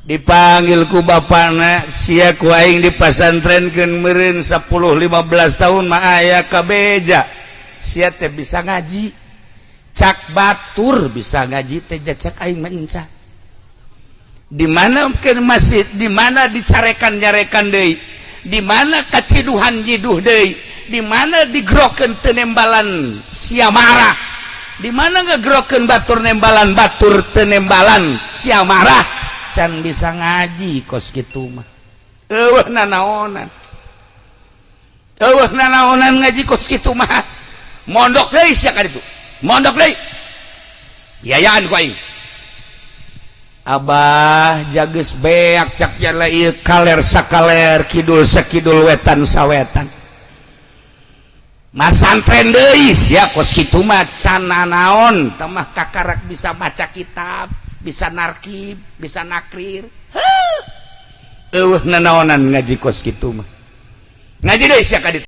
Dipanggil ku bapana, "Sia, ku aing dipasantrenkeun meureun 10 15 tahun mah aya kabeja sia teh bisa ngaji. Cak batur bisa ngaji teh, cak aing mah enca." Di mana ke masjid, di mana dicarekan nyarekan deui, di mana kaciduhan jiduh deui, di mana digrokeun teu nembalan sia marah, di mana ngegrokeun batur nembalan, batur teu nembalan sia marah. Can bisa ngaji kos kitu mah, euweuh nanaonan, euweuh nanaonan ngaji kos kitu mah. Mondok deui sia ka ditu, mondok deui, biayaan ku aing." "Abah, jages beak," cak jala ieu, "kaler sakaler, kidul sakidul, wetan sawetan." "Masantren deui sia, kos kitu mah can nanaon tamah, kakarak bisa maca kitab, bisa narkib, bisa nakrir. Euweuh nanaonan ngaji kos kitu mah. Ngaji deui sia ka ditu."